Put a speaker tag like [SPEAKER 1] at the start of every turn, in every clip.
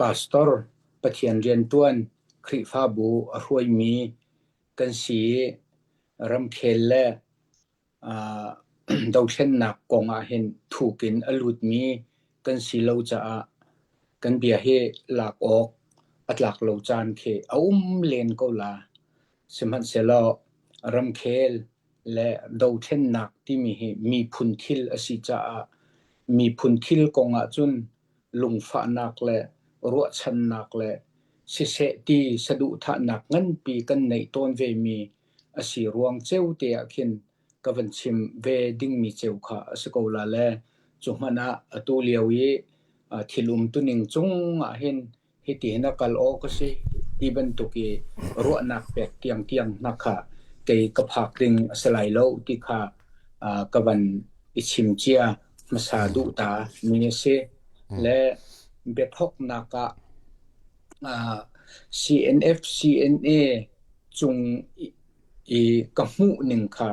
[SPEAKER 1] Pastor, Pathian rianṭuan, Khrihfabu a hruaimi kan si i ramkhel le dothlennak kong ahhin thuk in a lutmi kan si lo caah kan bia hi lak awk a tlak lo caan khi a um len ko la. Sihmanhsehlaw ramkhel le dothlennak timi hi miphun thil a si caah miphun thil kong ahcun lungfahnak le ruahchannak le siseh ti saduhthahnak nganpi kan neih tawn vemi a si ruang ceu te ah khin ka van chim ve dingmi ceu kha a si ko la le cu hmanh ah atu lio i thil umtuning cung ah hin hitihin a kal awk a si ti bantuk i ruahnak pek tiangtiang hna kha kei ka phak ding a si lai lo ti kha ka van i chim cia hmasa duh ta mi a si. Le biathawknak ah CNF CNA cung i ka hmuh ning kha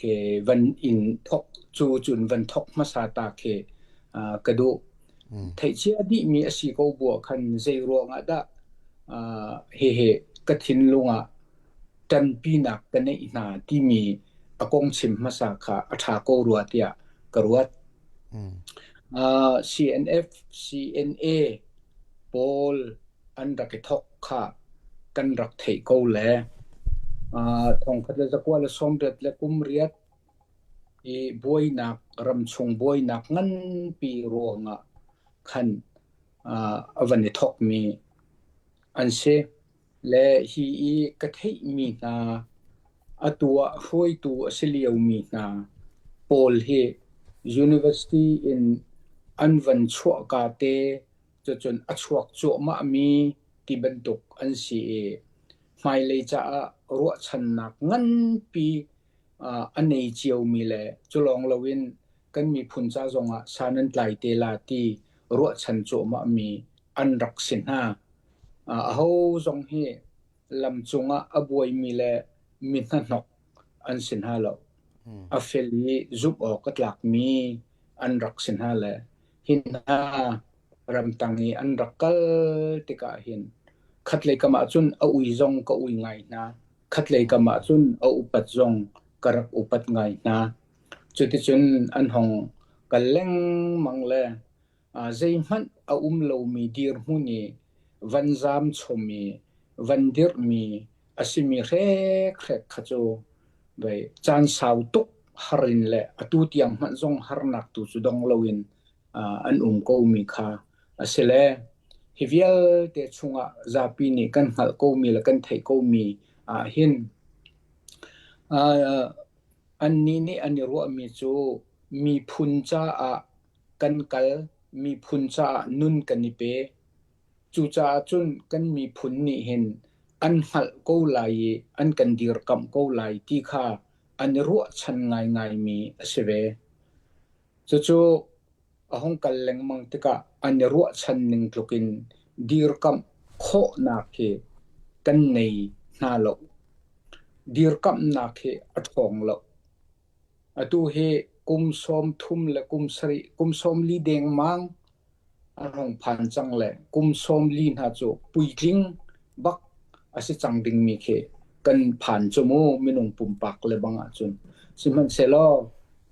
[SPEAKER 1] ke van in thok cu cun van thok hmasa ta khi ka duh. Theihcia dihmi a si ko bu ah khan zei ruangah dah hihi ka thinlung ah ṭanpinak ka neih hna timi a kong chim hmasa kha a ṭha ko rua tiah ka ruat. CNF, CNA pawl an rak i thawk kha kan rak theih ko le thongkhat le zakua le sawmriat le kum riat i buainak ramchung buainak nganpi ruangah khan a van i thawkmi an si. Le hi i ka theihmi hna atu ah hruaitu a si liomi hna pawl hi university in an van chuahka te cucun a chuak cuahmahmi ti bantuk an si i hmailei caah ruahchannak nganpi a nei ciomi le cu lawng loin kan miphun ca zongah san an tlai te la ti ruahchan cuahmahmi an rak si hna. Aho zong hi lam cungah a buaimi le mi hnahnok an si hna lo. A fel i zumh awk a tlakmi an rak si hna le hi hna ramtang i an rak kal tikah hin khatlei kam ah cun a ui zong ka ui ngai hna. Khatlei kam ah cun a upat zong ka rak upat ngai hna. Cuticun an hong kal lengmang le zeihmanh a um lomi dirhmun i van zaam chom i van dirhmi a simi hrekhrek kha cu vei caan sau tuk har in le atu tiang hmanh zong harnak tu cu dong loin an um komi kha a si le hi vialte chungah zapi nih kan hngalh komi le kan theih komi ah hin annih nih an i ruahmi cu miphun caah kan kal, miphun caah nun kan i pe. Cucaah cun kan miphun nih hin an hngalh ko lai i an kan dirkamh ko lai ti kha an i ruahchan ngaingaimi a si ve. Cucu a hung kal lengmang tikah an i ruahchan ning tlukin dirkamh khawhnak hi kan nei hna lo. Dirkamhnak hi a ṭhawng lo. Atu hi kum 30 le kum sarih, kum 40 dengmang an hung phan cang le kum 40 hna cu puitling bak a si cang dingmi khi kan phan cu mu minung pumpak le bang ahcun. Sihmanhsehlaw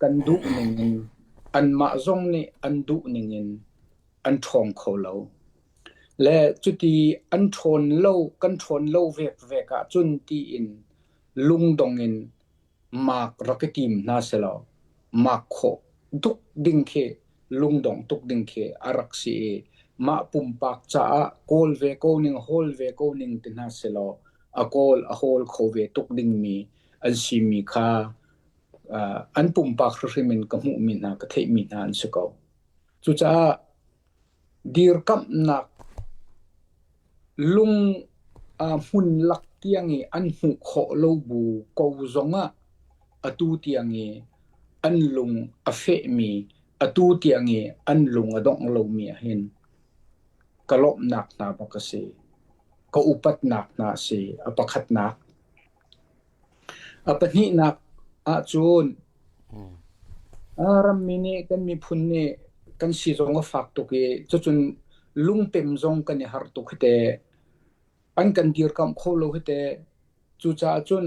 [SPEAKER 1] kan duh ning in anmah zong nih an duh ning in an ṭhawng kho lo. Le cuti an ṭhawn lo, kan ṭhawn lo vekvek ahcun tiin lungdong in mak rak i tim hna selaw mak khawh tuk ding khi lungdong tuk ding khi a rak si i mah pumpak caah kawl ve ko ning hawl ve ko ning ti hna selaw a kawl a hawl kho ve tuk dingmi an simi kha an pumpak hrimhrim in ka hmuhmi hna ka theihmi hna an si ko. Cucaah Dirkamhnak lung hmun lak tiang i an hmuh khawh lo bu ko zongah atu tiang i an lung a fehmi, atu tiang i an lung a dongh lomi ahhin ka lawmhnak hna bak a si. Ka upatnak hna a si. A pakhatnak. A pahnihnak ahcun rammi nih kan miphun nih kan si zong a fak tuk i cucun Lungpem zong kan i harh tuk hi teh. An kan dirkamh kho lo hi teh. Cucaah cun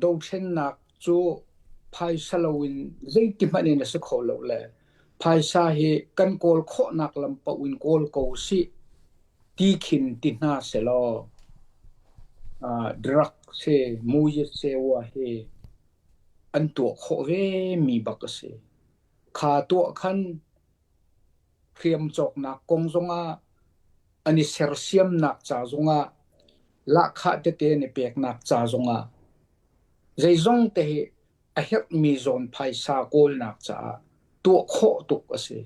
[SPEAKER 1] dothlennak cu phaisa loin zeiti hmanh in a si kho lo le phaisa hi kan kawl khawhnak lam paoh in kawl ko sih ti khin ti hna sehlaw drug si muyit sewa hi an tuah khawh ve mi bak a si. Kha tuah khan hriam cawknak kong zongah an i sersiamnak ca zongah lahkhah tete an i peknak ca zongah zeizong te hi a herhmi zawn phaisa kawlnak caah tuah khawh tuk a si.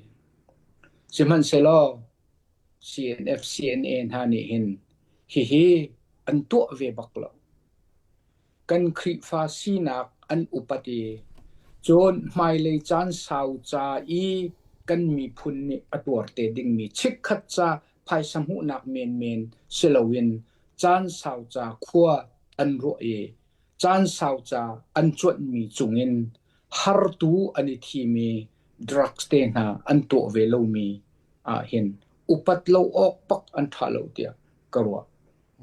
[SPEAKER 1] Sihmanhsehlaw CNF CNA hna nih hin hihi an tuah ve bak lo. Kan Khrihfa sinak an upat i cun hmailei caan sau ca i kan miphun nih a tuar te dingmi chikkhat ca phaisa hmuhnak menmen si loin caan sau ca khua an ruah i caan sau ca an cuanhmi cungin hartu an i thim i drugs te hna an tuah ve lomi ahhin upat lo awk bak an ṭha lo tiah ka ruah.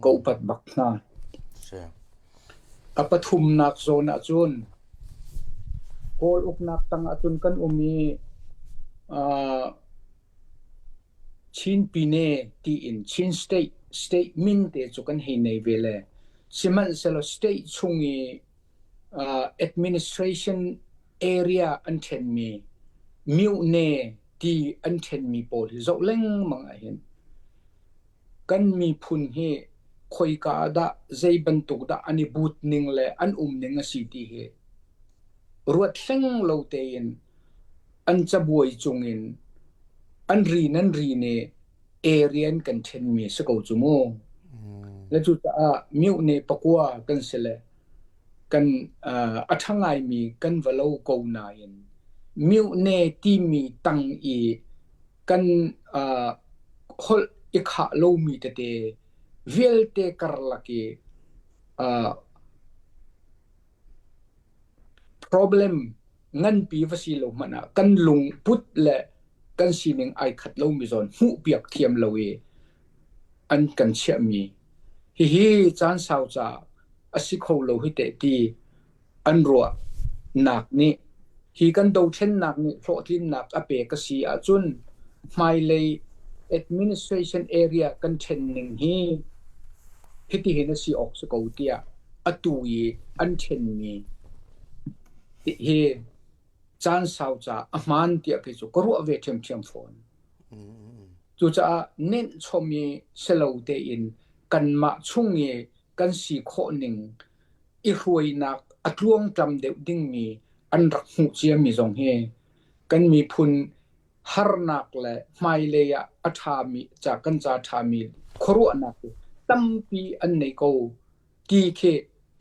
[SPEAKER 1] Ka upat bak hna. A pathumnak zawn ahcun Kawl uknak tang ahcun kan um i uh, Chin Pine tiin Chin State state min te cu kan hei nei ve le sihmanhsehlaw state chung i uh, administration area an ṭhenmi Myone ti an ṭhenmi pawl hi zoh lengmang ahhin Kan miphun hi khoika ah dah zei bantuk dah an i but ning le an um ning a si ti hi ruat hleng lo tein an cabuai cungin an rin an rin i area in kan ṭhenmi si ko cu mu. Le cucaah myohne pakua kan si le kan a ṭha ngaimi kan va lo ko nain myohne timi tang i kan holh i khah lomi tete vialte karlak i problem nganpi va si lo hmanh ah kan lungput le kan sining ai khat lomi zawn hmuhpiak thiam lo i an kan chiahmi hihi caan sau ca a si kho lo hi teh ti an ruahnak nih hi kan dothlennak nih hlawhtlinnak a pek a si ahcun hmailei administration area kan ṭhen ning hi hitihin a si awk si ko tiah atu i an ṭhenmi hi caan sau ca a hmaan tiah kei cu ka ruah ve ṭhiamṭhiam fawn. Cucaah nenhchom i si lo tein kanmah chung i kan si khawh ning i hruainak a tluangtlam deuh dingmi an rak hmuh ciami zong hi kan miphun harnak le hmailei ah a ṭhami ca kan ca ṭhami khuaruahnak hi tampi an nei ko ti khi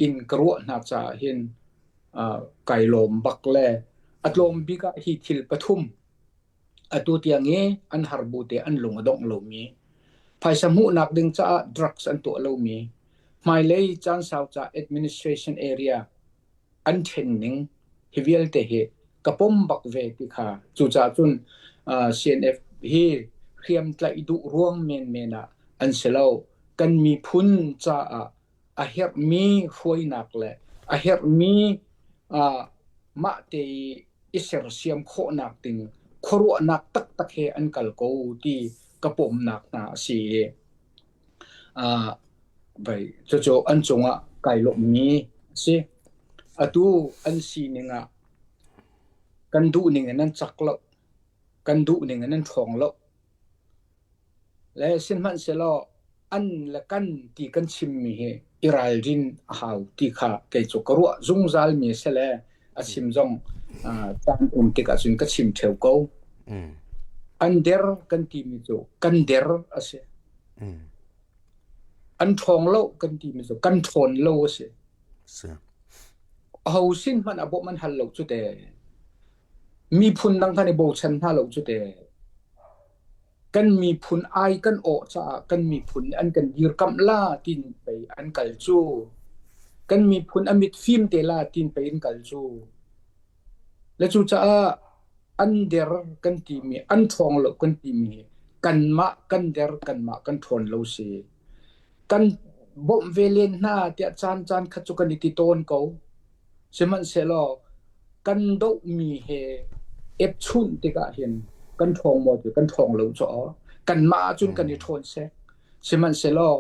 [SPEAKER 1] in ka ruah hna caah hin kai lawm bak le a tlawm bik ah hi thil pathum Atu tiang i an har bu te an lung a dongh lomi, phaisa hmuhnak ding caah drugs an tuah lomi, hmailei caan sau ca administration area an ṭhen ning hi vialte hi ka pom bak ve ti kha cucaah cun CNF hi hriamtlaih duh ruang menmen ah an si lo. Kan miphun caah a herhmi hruainak le a herhmi mahte i i sersiam khawhnak ding khuaruahnak taktak he an kal ko ti ka pawmnak hna a si i vai cucu an cungah kai lawmhmi a si. Atu an sining ah kan duhning in an cak lo, kan duhning in an ṭhawng lo. Le sihmanhsehlaw an le kan ti kan chimmi hi i ralrin a hau ti kha kei cu ka ruah zungzalmi a si le a chim zong caan um tikah cun ka chim ṭheo ko. An der kan timi cu kan der a si. An ṭhawng lo kan timi cu kan ṭhawn lo a si. Aho sin hmanh a bawmh an hal lo cu te. Miphun dang kan i bochan hna lo cu te. Kan miphun ai kan awh caah kan miphun nih an kan dirkamh la tiin pei an kal cu. Kan miphun a mit fim te la tiin pei an kal cu. Le cucaah an der kan timi, an ṭhawng lo kan timi hi. Kanmah kan der, kanmah kan ṭhawn lo si. Kan bawmh ve len hna tiah caan caan khat cu kan i ti tawn ko. Sihmanhsehlaw kan dohmi he epchunh tikah hin kan ṭhawng maw ti kan ṭhawng lo cu aw. Kanmah ahcun kan i ṭhawn seh. Sihmanhsehlaw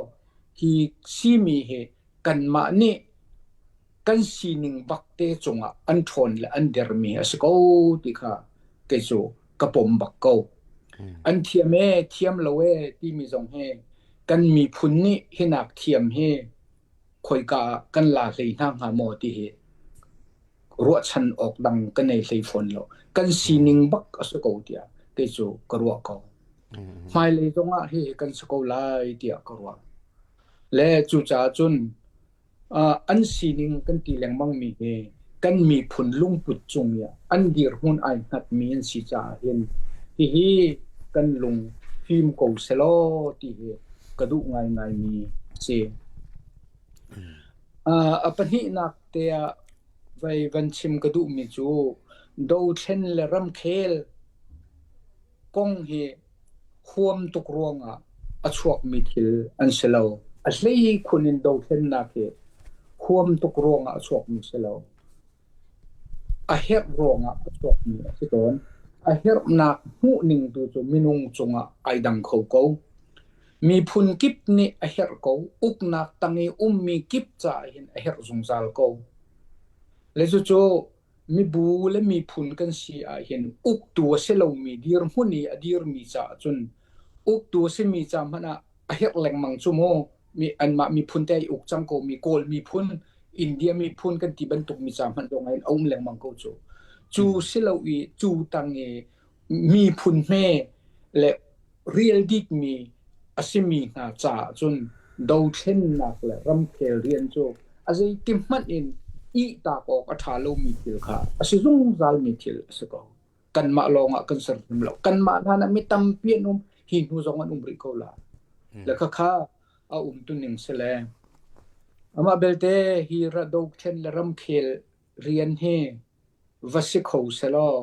[SPEAKER 1] hi simi hi kanmah nih kan sining bakte cungah an ṭhawn le an dermi a si ko ti kha kei cu ka pom bak ko. An thiam ee, thiam lo ee timi zong hi kan miphun nih hinak thiam hi khoika ah kan la hlei hna hnga maw ti hi ruahchan awk dang ka nei hlei fawn lo. Kan sining bak a si ko tiah kei cu ka ruah ko. Hmailei zongah hihi kan si ko lai tiah ka ruah. Le cucaah cun An sining kan ti lengmangmi hi kan miphun lungput cung i an dirhmun ai hngatmi an si caah hin hihi kan lung fim ko selaw ti hi ka duh ngaingaimi a si. A pahnihnak te ah vai van chim ka duhmi cu dothlen le ramkhel kong hi huam tuk ruangah a chuakmi thil an si lo. A hleikhun in dothlennak hi huam tuk ruangah a chuakmi si lo. A herh ruangah a chuakmi a si tawn. A herhnak hmuhning tu cu minung cungah ai dang kho ko. Miphun kip nih a herh ko. Uknak tang i ummi kip caah hin a herh zungzal ko. Le cucu Mibu le miphun kan si ahhin uktu a si lomi dirhmun i a dirmi caah cun uktu a simi ca hmanh ah a herh lengmang cu mu. Mi anmah miphun te i uk cang komi Kawl miphun, India miphun kan ti bantuk mi ca hmanh zong ah hin a um lengmang ko cu. Cu si lo i cu tang i miphun hme le rial dikmi a simi hna caah cun dothlennak le ramkhel rian cu a zeiti hmanh in ihtak awk a ṭha lomi thil kha a si zungzalmi thil a si ko. Kanmah lawngah kan ser hrim lo. Kanmah hlan ah mi tampi an um, hi hnu zong an um rih ko la. Le khakha a umtuning si le. Amah belte hi dothlen le ramkhel rian hi va si kho selaw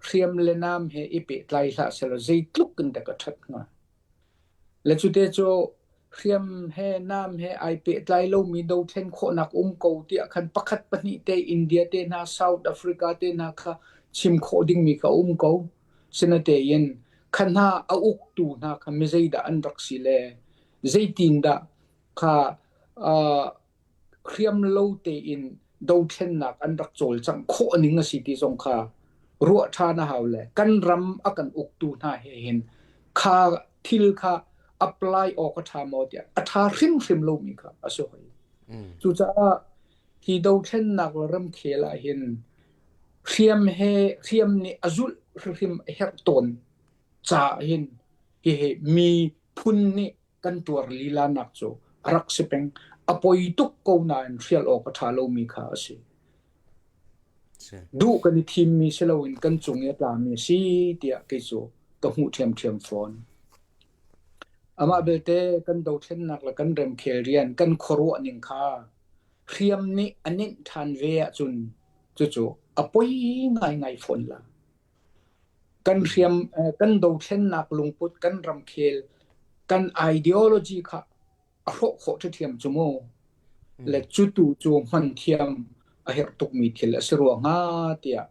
[SPEAKER 1] hriam le nam he i pehtlai hlah selaw zeitluk in dah ka ṭhat hnga. Le cute cu hriam he nam he ai pehtlai lomi dothlen khawhnak um ko tiah khan pakhat pahnih te India te hna South Africa te hna kha chim khawh dingmi kha um ko. Sinatein kha hna a uktu hna kha mi zeidah an rak si le zeitindah kha uh, hriam lo tein dothlennak an rak cawlcangh khawh ning a si ti zong kha ruah ṭhan a hau le kan ram a kan uktu hna he hin kha thil kha apply awk a ṭha maw tiah a ṭha hrimhrim lomi kha a si hoi. Cucaah hi dothlennak le ramkhel ah hin hriam he hriam nih a zulh hrimhrim a herh tawn caah hin hihi miphun nih kan tuar lila nak cu a rak si peng. A poi tuk ko nain hrial awk a ṭha lomi kha a si. Duh kan i thimmi si loin kan cung i a tlami a si tiah kei cu ka hmuh ṭhiamṭhiam fawn. Amah belte kan dothlennak le kan remkhel rian kan khuaruah ning kha hriam nih a nenh ṭhan ve ahcun cucu a poi ngaingai fawn la. Kan hriam, kan dothlennak lungput, kan ramkhel, kan ideology kha a hrawh khawh ṭhiamṭhiam cu mu. Le cu tu cu hman thiam a herh tukmi thil a si rua hnga tiah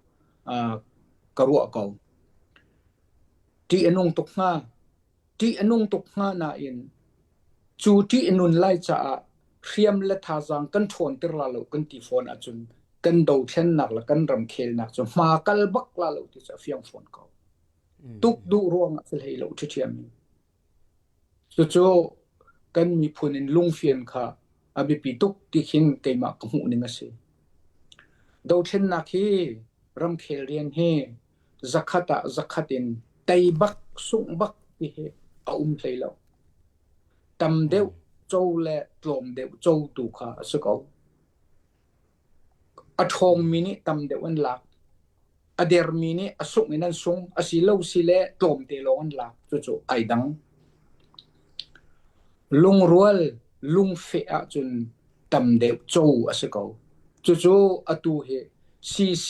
[SPEAKER 1] ka ruah ko. Ṭih a nung tuk hnga. Ṭih a nung tuk hnga nain cu ṭih a nun lai caah hriam le thazaang kan ṭhawnter la lo kan ti fawn ahcun kan dothlennak le kan ramkhelnak cu hma kal bak la lo ti cu a fiang fawn ko. Tuk duh ruangah si hlei lo ṭhiṭhiam in. Cucu kan miphun in lungfian kha a biapi tuk ti khin keimah ka hmuh ning a si. Dothlennak hi ramkhel rian hi zakhat ah zakhat in tei bak sungh bak ti hi a um hlei lo. Tam deuh co le tlawm deuh co tu kha a si ko. A ṭhawngmi nih tam deuh an lak. A dermi nih a sungh in an sung. A si lo si le tlawmte lawng an lak. Cucu ai dang. Lungrual lungfeh ahcun tam deuh co a si ko. Cucu atu hi CC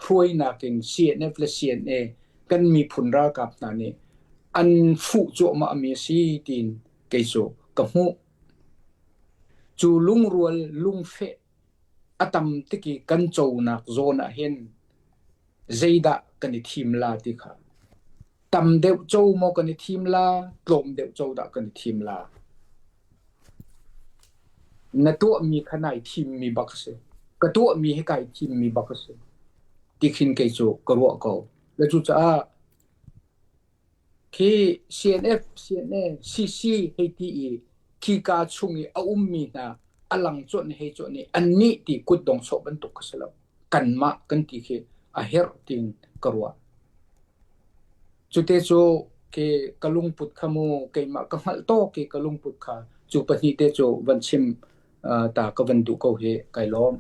[SPEAKER 1] hruainak in CNF le CNA kan miphun ralkap hna nih. an fuh cuahmah mi a si tiin kei cu ka hmuh. Cu lungrual lungfeh a tam tik i kan conak zawn ah hin zeidah kan i thim la ti kha tam deuh co maw kan i thim la, tlawm deuh co dah kan i thim la? Na tuahmi kha nai thimmi bak a si. Ka tuahmi hi kai thimmi bak a si. Ti khin kei cu ka ruah ko. Le cucaah khi CNF, CNA, CC hei ti i khika chung i a ummi hna a lang cuanh hei cuanh i annih ti kutdong sawh bantuk kha si lo. Kanmah kan ti khi a herh tiin ka ruah. Cute cu ke ka lungput kha mu keimah ka hngalh tawk i ka lungput kha cu pahnih te cu van chim ta ka van duh ko hi kai lawm.